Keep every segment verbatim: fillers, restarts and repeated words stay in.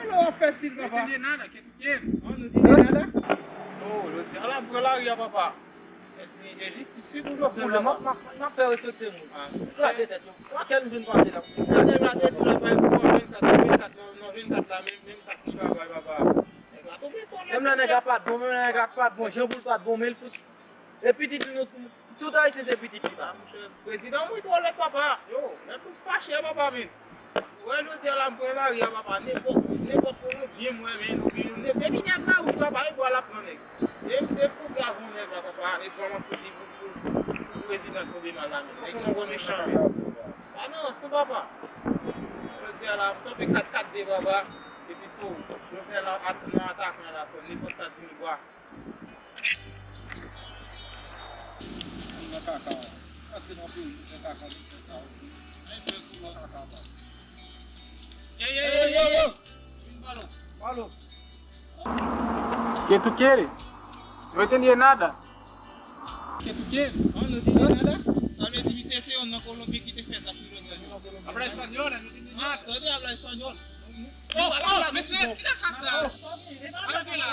Yo, w ap fè stil, papa. Entiende nada, que tú quieres? Oh, no entiende nada. Oh, jodi a la, m pran lari a, papa. E di, e jistis, wi, pou Jovenel, papa. M ap, m ap fè respekte moun. Ah, kraze tèt yo. Kwa kèl m vin pase la? Kraze tèt la, te di la, bay pou mwen vennkat, vennkat, nan, nan vennkat la, menm, menm kat li pa bay, papa. Nèg la tonbe twò lèd. Menm lè nèg la pa t bon, menm lè nèg la pa t bon, jan pou l pa t bon, men l fout. E pitit li nou, tout Ayisyen se pitit li, papa. Monchè, prezidan mwen twò lèd, papa. Yo, nèg tout fache, papa, men. Wè, jodi a la, m pran lari a, papa. Nenpòt, nenpòt Kolonbyen m wè, men, oubyen, ne-, depi nèg la wouj, papa, e bwa l ap pran nèg. E m te kote avè yon nèg la, papa, e bwa m ap fout li pou, pou, pou prezidan tonbe mal la, men. Nèg yo twò mechan, men. Pa nan rans non, papa. Jodi a la, m kanpe kat kat de, papa. Epi sou, Jovenel la, ak nan atakan la, fò nenpòt sa k vin bwa. Nan kaka, antre nan peyi, nan kaka, misye sa, wi. Ay, bèl koulè kaka, baz. Ey, ey, ey, ey, ey! Vin balon. Balon. ¿Qué tú quieres? No entendí nada. ¿Qué tú quieres? Ah, no entendí nada. Sa vle di, misye se yon nan Kolonbi ki te fè sa pou Jovenel. Habla español, no entendí nada. Ah, tande, habla español. Oh, oh, mesye, ki la kaka sa? Ala ke la.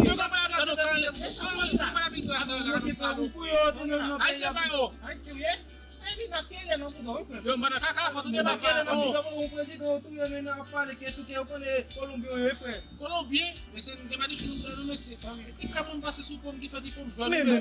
Yo ka pa ap la do kay. Yo pa ap la do kay. Ayisyen pa yo. Yo, mwen nan kaka, fò nou debake. Kolonbyen, mesye, nou te pa di nou pran nou mesye. E ti kap moun pase sou pon ki fè di pon jòn mesye.